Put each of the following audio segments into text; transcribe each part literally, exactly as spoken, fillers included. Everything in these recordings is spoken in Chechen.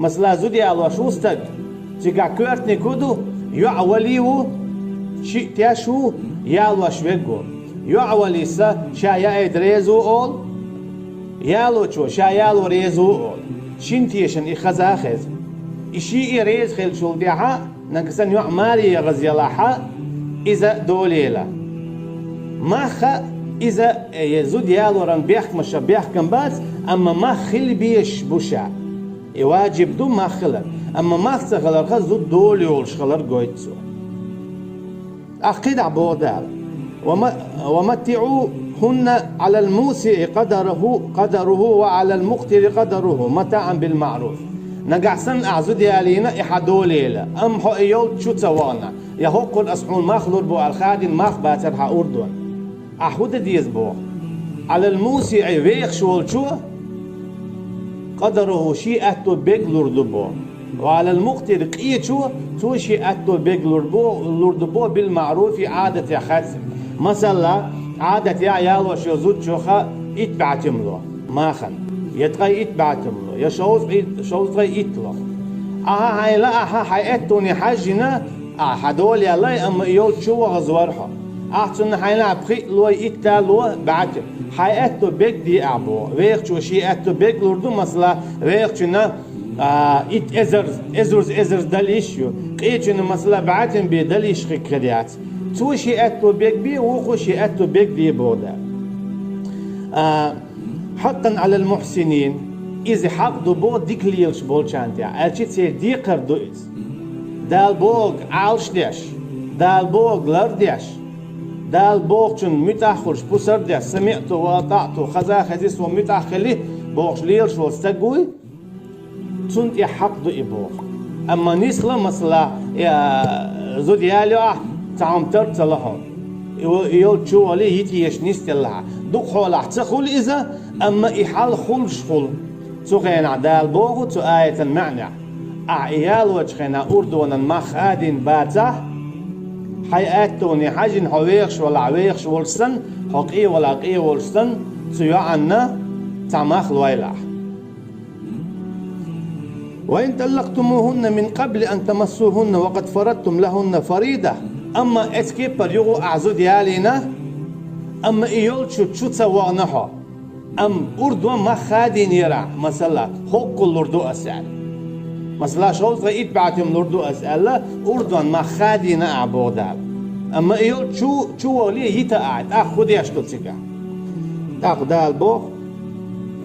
Масала, зуда ялош ву стаг, цигахь коьртаниг хӀун ду? ЙоӀ валий ву, шиъ теш ву, ялош верг ву. ЙоӀ валийса ша яийта реза ву олу, ялочо ша яло реза ву олу. Шина тешана и хаза а хеза. И шиъ а реза хиллачул тӀаьхьа, нагахь санна йоӀ маре яхаза ялахь а, иза долийла. Мах а, иза, э, зуда ялоран бехкамаша бехкам бац, амма мах хила безаш бу ша. И ваджиб ду мах хилар, амма мах ца хиларх зуда дола йолуш хилар гойту цо. ТӀаккха кхидӀа боху Дала: «Ва ма-, ва маттиӀухунна Ӏалал мусиӀи къадаруху, къадаруху ва Ӏалал мукътири къадаруху матаӀан бил маӀруф». Нагахь санна ахь зуда ялийна и хьан долийла, амма хьо и йолчу чу ца вахана, я хӀокхура ас хьуна мах лур бу аьлла хадийна мах бацара хьан урдон. Ахь хӀун дан деза боху? Ӏалал мусиӀи вехаш волчо къадаруху шен аьтто бег лур ду боху. Ва Ӏалал мукътири къечо, цо шен аьтто бег лур бо-, лур ду боху бил маӀруфи Ӏадатехь хецна. Масала, Ӏадатехь ялош йолу зудчух итт бӀе тимло махана, я ткъе итт бӀе тимло, я шовзткъе итт, шовзткъе итт ло. Ахьа хьайна лаахь хьайн аьттоне хьаьжжина, ахьа хьан дола яллай, амма и йолчу чу вахаза вара хьо. Ахьа цунна хьайна пхиъ лой, итт а ло бӀе тим. Хьайн аьтто бег де ахь боху. Вехачо шен аьтто бег лур ду, масала, вехачунна, а, итт эзар, эзарз, эзарз дала йиш ю. Къечунна, масала, бӀе тим бен дала йиш хир яц. Цо шен аьтто бег бе, вукхо шен аьтто бег де боху Дала. А, «Хьакъан Ӏалал мухьсинин», иза хьакъ ду боху дика лелаш болчарна тӀехь, аьлча церан декхар ду иза. Дала бохург Ӏалаш деш, Дала бохург лар деш, Дала бохучунна муьтӀахь а хуьлуш, пусар а деш, «самиӀту ва атаӀту», хаза а хезий, со муьтӀахь а хили бохуш лелаш волу стаг вуй, цунна тӀехь хьакъ ду и боху. Амма нисло, масала, э, зуда ялайо ахь, цхьа хӀума тар а ца ло хьуна. И во-, и йолчу чу валий, йита езаш нисделла хьан. Дукха хьолахь ца хуьлу иза, амма и хьал хуьлуш хуьлу. Цу хенахь Дала боху цу аятан маьӀнехь: ахь и ялочу хенахь урдонан мах хадийна бацахь, хьайн аьттоне хьаьжжина хьо вехаш валахь, вехаш волуш санна, хьо къен валахь, къен волуш санна, цу йоӀанна цхьа мах лойла ахь. «Ва ин таллакътумухунна мин къабли ан тамассухунна ва къад фарадтум лахунна фарида». Амма оцу кепара юха ахь зуда ялийна, амма и йолчу чу ца вахана хьо. Амма урдон мах хадийнера ахь, масала, хӀоккхул лур ду ас аьлла. Масала, шовзткъе итт бӀе тим лур ду ас аьлла, урдон мах хадийна ахь боху Дала. Амма и йолчу чу, чу валий, йита ахь, тӀаккха хӀун деш ду цигахь? ТӀаккха Дала боху: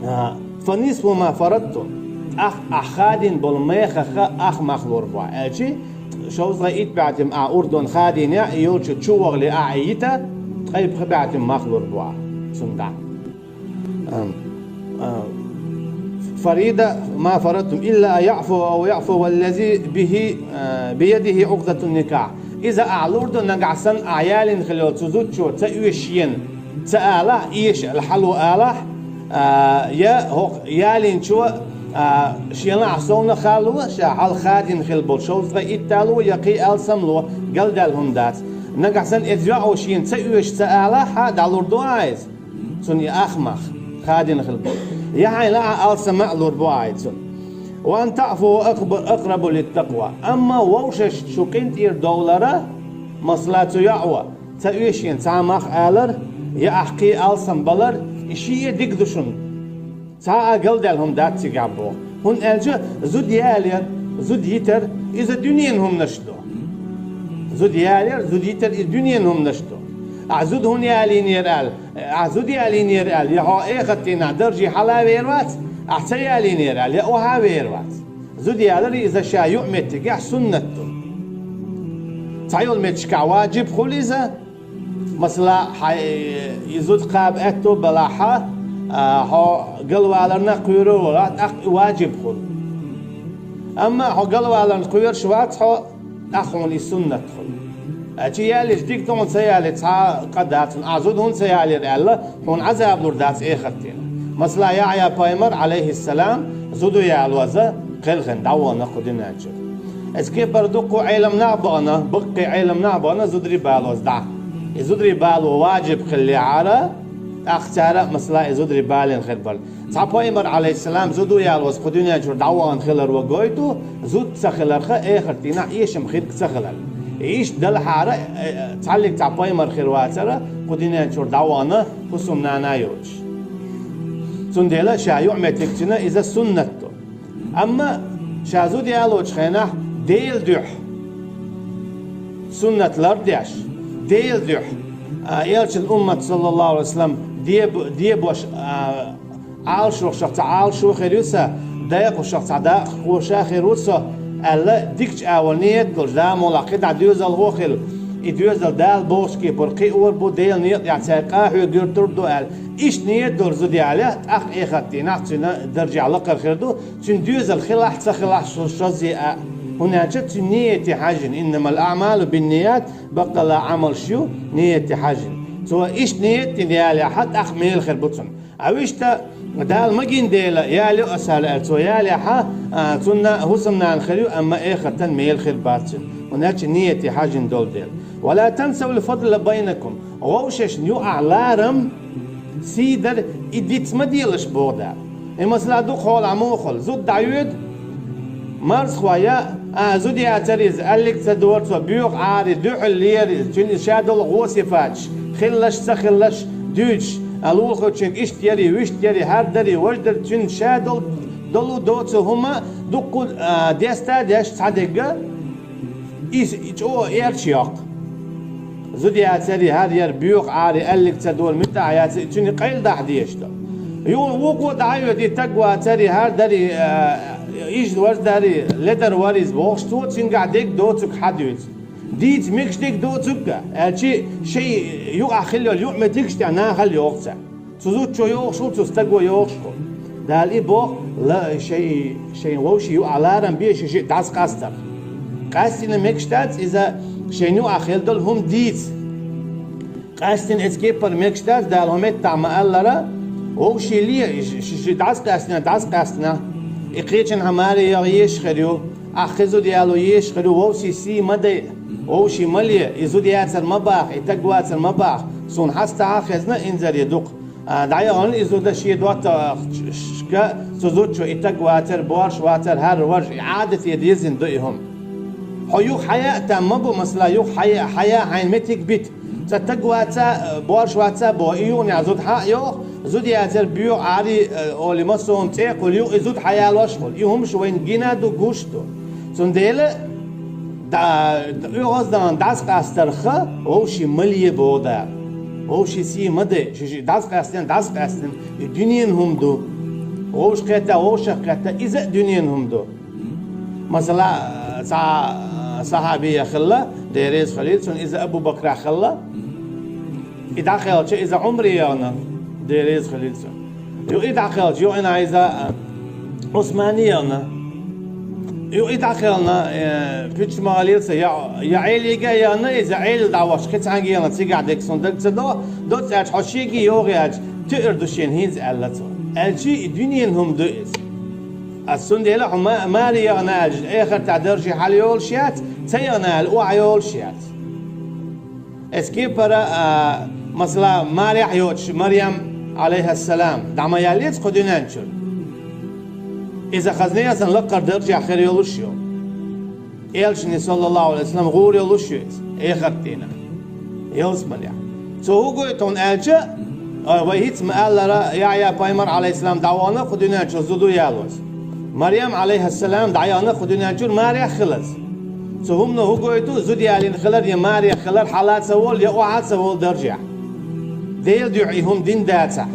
«А, фа нисфу ма фарадтум». ТӀаккха ахь хадийна болу мехах ах мах лур бу ахь, аьлчи, шовзткъе итт бӀе тим ахь урдон хадийнехь, и йолчу чу вахале ахь и йита, ткъе пхи бӀе тим мах лур бу ахь цунна дӀа. Ам, а, «Фарида ма фарадтум илла ан яъфу ав яъфу валлази бихи, а, биядихи укъдатун никах». Иза ахь лур ду нагахь санна ахь ялийна хила йолу цу зудчо ца оьшу шена, ца алахь, эша аьлла хьало алахь, а, я хӀокху ялийначо, а, шена ахь совнах а ло, ша хьалха хадийна хила болу шовзткъе итт а ло, я кхин алсам а ло, галдаьлла хӀума дац. Нагахь санна иза йоӀо шена ца оьшу, ца алахь, хьа дӀалур ду ахь иза? Цунна и ах мах хадийна хила болу. Я хьайна лаахь алсам а лур бу ахь цунна. «Ва ан таъфу ва акъба-, акърабу литтакъва». Амма вовшашца шу къинтӀера довлара, масала, цу йоӀо ца оьшу шена цхьа а мах алар, я ахь кхин алсам балар, и шиъ а дика ду шуна. Цхьа а галдаьлла хӀума дац цигахь боху. ХӀунда аьлча зуда ялар, зуда йитар, иза дуьненан хӀуманаш ду. Зуда ялар, зуда йитар, иза дуьненан хӀуманаш ду. Ахь зуда хӀунда ялийнера аьлла, ахь зуда ялийнера аьлла, я хьо эхартийнахь дарже хьала а вер вац, ахь ца ялийнера аьлла, я охьа а вер вац. Зуда ялар иза ша юкъаметтигехь суннат ду. Цхьайолу меттигашкахь ваджиб хуьлу иза, масала, хьайн и зуда кхаба аьтто балахь, а, хьо галваларна кхоьрур валахь, тӀаккха и ваджиб хуьлу. Амма хьо галваларна кхоьруш вац хьо, тӀаккха хьуна и суннат хуьлу. Аьлча ялийча дика ду хьуна, ца ялийча цхьа а къа дац хьуна. Ахь зуда хӀунда ца ялийра аьлла, хьуна Ӏазаб лур дац эхартийнахь. Масала, Яхьъя пайхамар, Ӏалайхиссалам, зуда ялоза кхелхина дӀавахана кху дуьнен чуьра. Иза кепара дуккха Ӏелам нах а бахана, баккхий Ӏелам нах а бахана зударий балоза дӀа. И зударий бало ваджиб хиллехьара, ТӀаккха цара а, масала, и зударий балийна хир бара. Цхьа пайхамар, Ӏалайхиссалам, зуда ялош кху дуьнен чура дӀавахана хилар вай гойту, зуда ца хиларх, эхарт дийнахь эшам хирг ца хилар. И иштта делахьара, э, цхьаллиг цхьа пайхамар хир вацара, кху дуьнен чура дӀавахана, хӀусамнана йоцуш. Цундела ша юкъаметтиг цуьнан иза суннат ду. Амма ша зуда ялочу хенахь Делан дуьхьа суннат лардеш, Делан дуьхьа, а, элчан уммат, саллаллаху Ӏалайхи ва саллам, деб-, дебош, а, Ӏалашо шах цхьа Ӏалашо хир ю сан, дакъош шах цхьа дакъош хир ву со, аьлла, дикачу агӀор ниет долуш, да, муьлхха кхидӀа доьзал гӀо хила, и доьзал Дала бохучу кепара кхиор бу, Делан некъа тӀехь цаьрга къахьоьгуьйтур ду аьлла, иштта ниет долуш зуда ялахь, тӀаккха эхарт дийнахь цуьнан даржехь лакхара хир ду, цуьнан доьзал хилахь а, ца хилахь а, шо-, шозза а, хӀунда аьлча цуьнан нияте хьаьжжина, «Иннамал аӀмалу бинният», баккъалла Ӏамалш ю нияте хьаьжжина. Цо иштта ниет дина ялахь, тӀаккха мела хир бу цунна. А вуьшта Дала магийна дела, ял ю аса аьлла, цо ялахь, а, цунна хӀусамнана хир ю, амма эхартан мела хир бац цуьнан. ХӀунда аьлча нияте хьаьжжина долу дела. «Ва ла тансавл фадла байнакум». Вовшашна юкъахь ларам, сий дар, и диц ма делаш, боху Дала. И масала ду-кх хьолахь муха хуьлу, зуда дӀайоьду, марзхой, а, зуда яцара иза, аьлларг ца дора цо, боьха Ӏари, дуьхьал лера иза, цуьнан иза ша долу гӀо-сифаташ, хилларш, ца хилларш дуьйцуш, а, лулахочуьнга иштта яри, вуьшта яри, хӀара дари, важа дари, цуьнан ша долу, долу доцу хӀума дуккха, а, деста а деш цхьа дегга, иза чӀогӀа эрча йоккху. Зуда яцара, хӀара яра, боьха Ӏари, аьлларг ца дора, муьтӀахь яцара, цуьнан къайладахьа дезаш ду. Юха вукхо дӀайоьду, и таг вацара, хӀара дара, а, иза важа дара, ледар вара иза бохуш, цо цуьнгахь дерг доцург хьадуьйцу. Дийца мегаш дерг доцург а, аьлча шайн юкъахь хилла йолу юкъаметтигаш тӀехь нахала йоху цара. Цу зудчо йохуш хуьлу, цу стаго йохуш хуьлу. Дала и боху, ла-, шайн, шайн вовшийн юкъахь ларам бе, шаьш дӀасакъастарх. Къаьстина мегаш дац иза, шайна юкъахь хилла долу хӀума дийца. Къаьстина оцу кепара мегаш дац, Дала хӀун меттахь ма-аллара, вовшийн ле, ш-, ш-, шаьш дӀасакъаьстина, дӀасакъаьстина. И кхечанхьа маре яха езаш хир ю, ахь кхин зуда яло езаш хир ю, вовшийн сий ма дайа, вовшийн ма ле, и зуда яцар ма баха, и таг вацар ма баха, суна хьастагӀа а хезна инзаре дукха. А, дӀаяхана и зуда шен доттагӀашка, цу зудчо и таг вацара, борша вацара, хӀара важа, и Ӏадате дезина ду и хӀума. Хьо юха хьаяа а там ма бу, масала, юха хьаяа, хьаяа хьайна меттиг бита. Цхьа таг ваца, борша ваца боху, и юханехь зуда хьа а йоху, зуда яцара, боьха Ӏари, э, олий массо а хӀума цӀе а кхуллу, юха и зуда хьаялош а хуьлу. И хӀумаш вайна гина а ду, гуш а ду. Цундела, да, оьгӀаздахана дӀасакъастарх вовшийн ма ле, боху Дала. Вовшийн сий ма дайа, шаьш дӀасакъаьстина, дӀасакъаьстина, и дуьненан хӀума ду. Вовшах кхетта, вовшах кхетта, иза а дуьненан хӀума ду. Масала, цхьа сахьаби хилла, Дела реза хуьлийла цунна, иза Абу Бакрах хилла. И дӀакхелча, иза Ӏумаре яхана, Дела реза хуьлийла цунна. Юха и дӀакхелча, юха иза Ӏусмане яхана. Юха и дӀакхелна, э, пуьчча ма хилийла цо, я, я Ӏелига а яхана иза, Ӏела дӀавахча, кхин цхьаьнгге яхана, цигахь дерг суна дага ца до, доцца аьлча, хьо шега йогӀу яьлча, туьар ду шена хӀинца, аьлла цо. Аьлча и дуьненан хӀума ду иза. Ас цундела хьо ма-, маре яхана аьлча, эхартахь дарже хьала йолуш яц, ца яхана аьлла, охьа йолуш яц. Эцу кепара, а, масала, марехь йоцуш Марьям, Ӏалайхиссалам, дӀа ма яьллица кху дуьнен чуьра. Иза хазне а сан лакхара даржехь хир йолуш ю. Элчане, саллаллаху Ӏалайхи ва саллам, гӀур йолуш ю иза, эхарт дийнахь, ялсаманехь. Цо хӀун гойту хьуна аьлча, а, вай хӀинца ма-аллара, Яхьъя пайхамар, Ӏалайхиссалам, дӀавахана кху дуьнен чуьра зуда ялоза. Марьям, Ӏалайхиссалам, дӀаяхана кху дуьнен чуьра марехь хилаза. Цу хӀумано хӀун гойту, зуда ялийна хилар я марехь хилар хьала а ца волу, я охьа а ца волу даржехь. Делан дуьхьа и хӀума дина дацахь.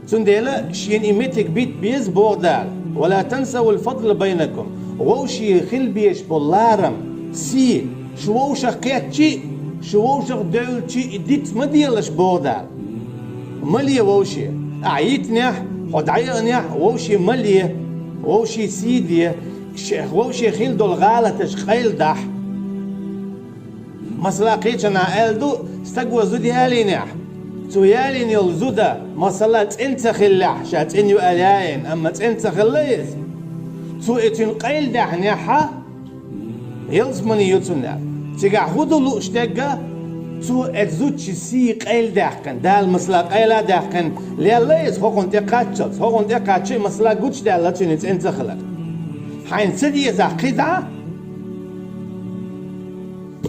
Цундела шена и меттиг бита беза, боху Дала: «Ва ла тансавул фадла байнакум». Вовшийн хила безаш болу ларам, сий, шу вовшах кхеттачи, шу вовшах девлчи и диц ма делаш, боху Дала. Ма ле вовшийн. Ахьа йитинехь, хьо дӀаяханехь, вовшийн ма ле, вовшийн сий де, ше-, вовшийн хила долу гӀалаташ къайладахь. Масала, кхечанхьа аьлла ду, стаго зуда ялийнехь, цо ялийна йолу зуда, масала, цӀена ца хиллехь, ша цӀена ю аьлла яийна, амма цӀена ца хилла иза, цо и цуьнан къайладаьхьнехьа, ялсамани ю цунна. Цигахь хӀун ду лууш дерг? Цо эцу зудчун сий къайладаьккхина, Дала масала къайладаьккхина, лелла иза хӀокхунна тӀе кхаччалц, хӀокхунна тӀе кхачча а масала гучадаьлла цуьнан цӀена ца хилар. Хьайна ца дезахь кхидӀа,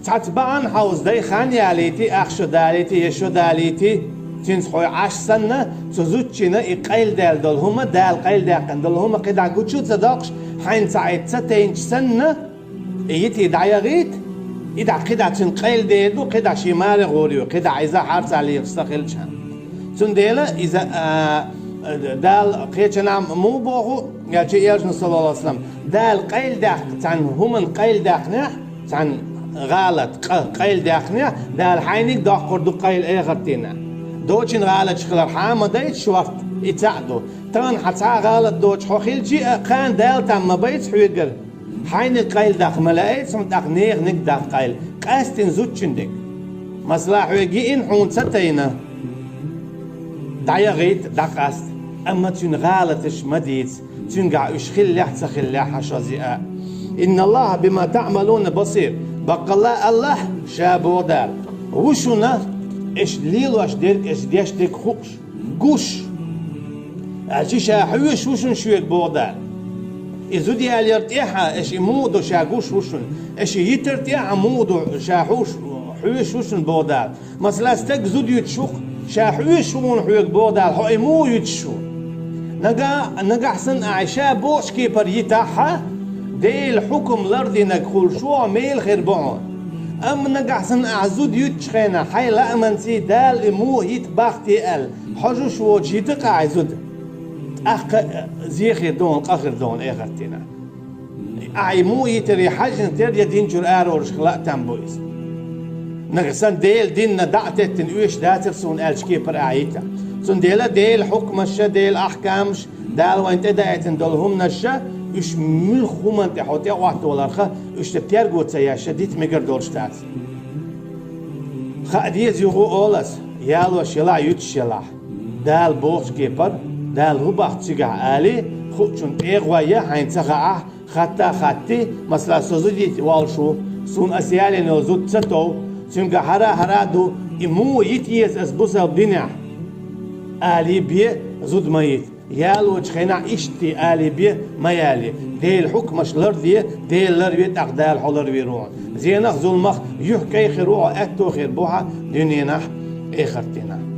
цхьацца бахьана хьовза дай хан ялийти, ах шо далийти, я шо далийти, цуьнца хьо Ӏаш санна, цу зудчунна и къайладаьлла долу хӀума, Дала къайладаьккхина долу хӀума кхидӀа гучу а ца доккхуш, хьайна ца Ӏайта ца тайначу санна, и йитий дӀаяхийта, и дӀа кхидӀа цуьнан къайладер ду, кхидӀа шен маре гӀур ю, кхидӀа иза хьарцахь лелаш ца хилча. Цундела иза, а, Дала кхечанхьа муха боху, аьлча, элчано, саллаллаху Ӏалайхи ва саллам, Дала къайладаьккха, цхьана хӀуманна къайладаьккхинехь, цхьана гӀалат, къа-, къайладаьккхинехь, Дала хьайниг доккхур ду къайла эхартина. Доцчун гӀалаташ хилар хьан а ма дайта шорта, и цхьаъ ду. Тахана хьан цхьа а гӀалат доцуш хьо хилча а, кхана Дала там ма байца хьоьгара. Хьайниг къайладаккха ма лаьа, цунна тӀаккха неханиг даккха къайла, къаьсттина зудчуьнниг. Масала, хьоьга йиъна хьуна ца тайна, дӀаяхийта, дӀакъаста, амма цуьнан гӀалаташ ма дийца, цуьнгахь уьш хиллехь а, ца хиллехь а, хьан шозза а. «Инна Аллаха бима таъмалуна басир». Баккъалла Аллах, ша боху Дала, ву шуна, аша лелош дерг, аша деш дерг хууш, гуш. Аьлча ша хьоьжуш ву шуна шоьга боху Дала. И зуда ялор тӀехь а, аша и муха ду ша гуш ву шуна. Аша и йитар тӀехь а муха ду ша хьоьжуш, хьоьжуш ву шуна боху Дала. Масала, стаг зуда юьтуш ву-кх, ша хьоьжуш ву хьуна хьоьга боху Дала, хьо и муха юьтуш ву. Нагахь, нагахь санна ахь ша бохучу кепара йитахь а, Делан хьукам лардинарг хуьлуш ву хьо, мела хир бу хьуна. Амма нагахь санна ахь зуда юьтучу хенахь, хьайн лааманций Дала и муха йита бахкий аьлла, хьожуш воцуш йита-кх ахь и зуда. ТӀаккха а зе хир ду хьуна, къа хир ду хьуна эхартина. Ахь и муха йитаре хьаьжна тера я динчуьра арорашка лаьа там бу иза. Нагахь санна Делан динна дӀа а теттина оьшуш дацара суна аьллачу кепара ахь йита. Цундела Делан хьукмаша, Делан ахкамаша, Дала вайна тӀедаийтина долу хӀуманаша, уьш муьлхха хӀуманна тӀе хьо тӀеӀоттаваларха, уьш дан терго ца еш, дита мегар долуш дац. Хаа деза юха а олу ас, ялош елахь, юьтуш елахь. Дала бохучу кепара, Дала хӀун боху цигахь алий, хуучунна тӀегӀо я хьайна ца хаахь, хатта а хатти, масала, со зуда йита волуш ву, суна ас ялийна йолу зуда ца тов, цуьнгахь хӀара а, хӀара а ду, и муха йита еза ас бусалба динехь, алий бен, зуда ма йита. Ялочу хенахь иштта алий бен, ма ялий. Делан хьукмаш ларде, Дела ларве, тӀаккха Дала хьо ларвийр ву хьуна. Зенах а, зуламах а юьхькӀай хир ву хьо, аьтто хир бу хьан дуьненахь а, эхартинахь а.